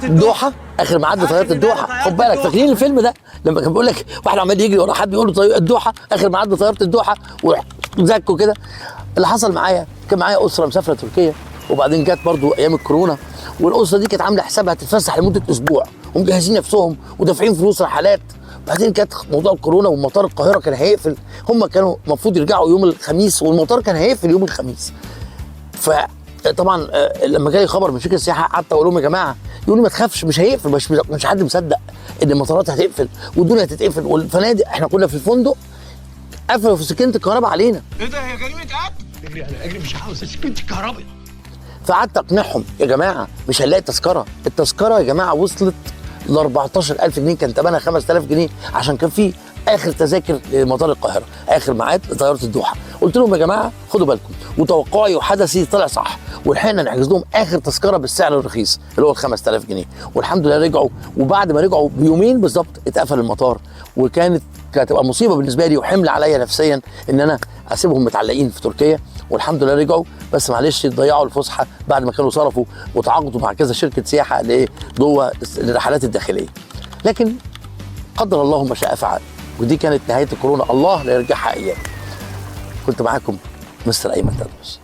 الدوحه، اخر ميعاد لطياره الدوحه. خد بالك، فاكرين الفيلم ده لما كان بيقول لك واحد عمال يجري ورا حد بيقول له طيارة الدوحه، اخر ميعاد لطياره الدوحه، وزكوا كده. اللي حصل معايا، كان معايا اسره مسافرة تركيا، وبعدين جت برضو ايام الكورونا، والاسرة دي كانت عامله حسابها تتفسح لمدة اسبوع، ومجهزين نفسهم ودافعين فلوس رحلات. بعدين كانت موضوع الكورونا ومطار القاهرة كان هيقفل. هم كانوا المفروض يرجعوا يوم الخميس، والمطار كان هيقفل يوم الخميس. فطبعا لما جالي خبر من شركة السياحه، قعدت اقول لهم يا جماعه، يقولوا لي ما تخافش مش هيقفل. مش حد مصدق ان المطارات هتقفل والدنيا هتتقفل والفنادق. احنا كنا في الفندق، قفلوا في سكينة الكهرباء علينا. ايه ده؟ هي جريمة قتل. اجري، انا اجري، مش عاوز سكينة الكهرباء. فقعدت اقنعهم يا جماعة مش هنلاقي تذكره. التذكرة يا جماعة وصلت ل 14000 جنيه، كان ثمنها 5000 جنيه، عشان كان في اخر تذاكر لمطار القاهره، اخر ميعاد لطياره الدوحه. قلت لهم يا جماعة خدوا بالكم، وتوقعي وحدسي طلع صح، ولحقنا نحجز لهم اخر تذكره بالسعر الرخيص اللي هو ال 5000 جنيه، والحمد لله رجعوا. وبعد ما رجعوا بيومين بالظبط اتقفل المطار، وكانت هتبقى مصيبة بالنسبة لي وحمل عليا نفسيا ان انا اسيبهم متعلقين في تركيا. والحمد لله رجعوا، بس معلش ضيعوا الفسحة بعد ما كانوا صرفوا وتعاقدوا مع كذا شركة سياحة جوه الرحلات الداخلية. لكن قدر الله ما شاء فعل، ودي كانت نهاية الكورونا، الله لا يرجعها ايام. كنت معاكم مستر ايمن تدرس.